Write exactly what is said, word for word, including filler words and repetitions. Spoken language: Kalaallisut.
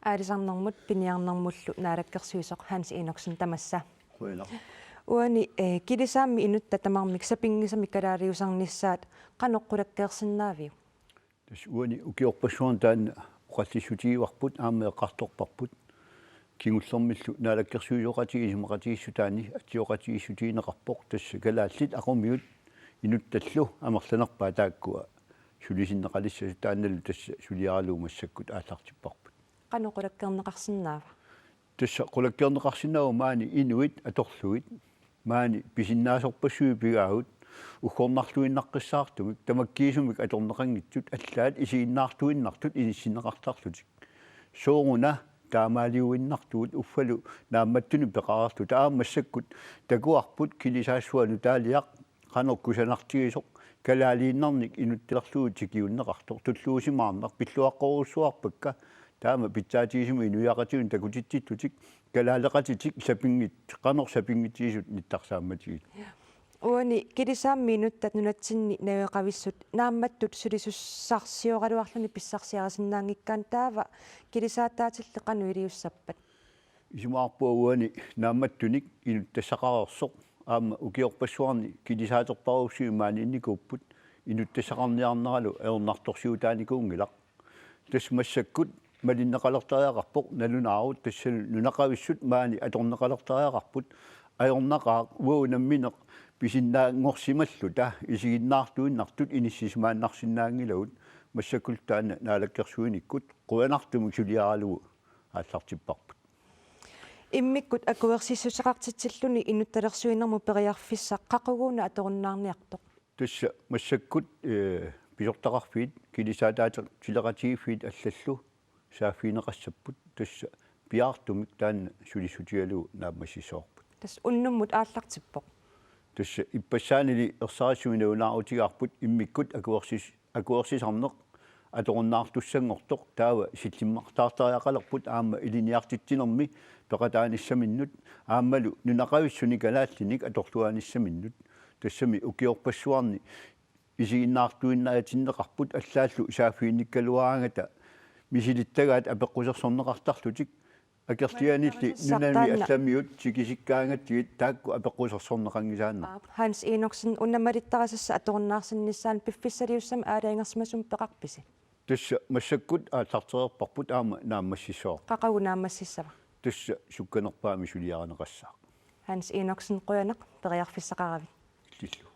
Aalisarnermut piniarnermullu naalakkersuisoq Hans Enoksen, tamassa. Qujanaq. Uani, eh, kilisaammi inuttat tamarmik sapinngisamik kalaaliusarnissaat qanoq qulakkeersinnaaviuk? Tassa uani ukiorpassuarni taanna oqallissutigivarput aamma eqqartorparput. Kingullermillu naalakkersuisooqatigiit isumaqatigiissutaanni atsioqatigiissutigineqarpoq, tassa kalaallit aqumiut inuttallu amerlanerpaat taakkua sulisinneqalissasut, taannalu tassa suliaralugu massakkut aallartipparput. Qanoq qulakkeerneqarsinnaava? Tassa qulakkeerneqarsinnaavoq maani inuit atorlugit, maani pisinnaasorpassuit pigaagut, uggornarluinnaqqissaartumik, tamakkiisumik atorneqanngitsut, allaat isiginnaartuinnartut inissinneqartarlutik. Sooruna taamaaliuinnartugut uffalu naammattunik peqareerluta? Aamma massakkut takuarput kilisaassuaq nutaaliaq qanoq kusanartigisoq, kalaaliinnarnik inuttalerlugu tikiunneqartoq, tulluusimaarnaq, pilluaqqorujussuarpakka taama pitsaatigisumik inuiaqatigiinni takutitsittutik, kalaaleqatitik sapinngit-, qanoq sapinngitsut nittarsaammatigit. Uani kilisaammi inuttat nunatsinni najugaqavissut naammattut sulisussarsioraluarluni pissarsiarisinnaanngikkaanni, taava kilisaataatillit qanoq iliussappat? Isumaqarpunga uani naammattunik inuttassaqareersoq, aamma ukiorpassuarni kilisaaterpassuit maaniinnikuupput, inuttassaqarniarneralu ajornartorsiutaanikuunngilaq. Tassa massakkut malinneqalertariaqarpoq nalunaarut, tassalu nunaqavissut maani atorneqalertariaqarput. Ajornaqaaq uagut nammineq pisinnaanngorsimalluta isiginnaartuinnartut inissisimaannarsinnaanngilagut. Massakkullu taanna naalakkersuinikkut qujanartumik suliaralugu aallartipparput. Immikkut akuersissuteqartitsilluni inuttalersuinermut periarfissaq qaqugu una atorunnaarniartoq? Tassa massakkut, eh, pisortaqarfiit, kilisaataatileqatigiiffiit allallu saaffigineqassapput, tassa piaartumik taanna sulissutigalugu naammassissavarput. Tassa unnummut aallartippoq. Tassa ippassaanili ersarissumik nalunaarutigaarput immikkut akuersis-, akuersisarneq atorunnaartussanngortoq, taava sillimmartaartariaqalerput aamma ilinniartitsinermi peqataanissaminnut aammalu nunaqavissuni kalaallinik atorluaanissaminnut. Tassami ukiorpassuarni isiginnaartuinnaatinneqarput, allaallu saaffiginnikkaluaraangata misilittagaat apeqqusersorneqartarlutik, akerlianilli nunani allamiut tikisikkaangatsigit taakku apeqqusersorneqanngisaannarput. Aap, Hans Enoksen, una malittarisassat atorunnaarsinnissaanut piffissaliussamik aalajangersimasumik peqarpisi? Tassa massakkut aallartereerparput aamma naammassissavarput. Qaqugu naammassissava? Tassa sukkanerpaamik suliarineqassaaq. Hans Enoksen, qujanaq periarfissaqaravit. Illillu.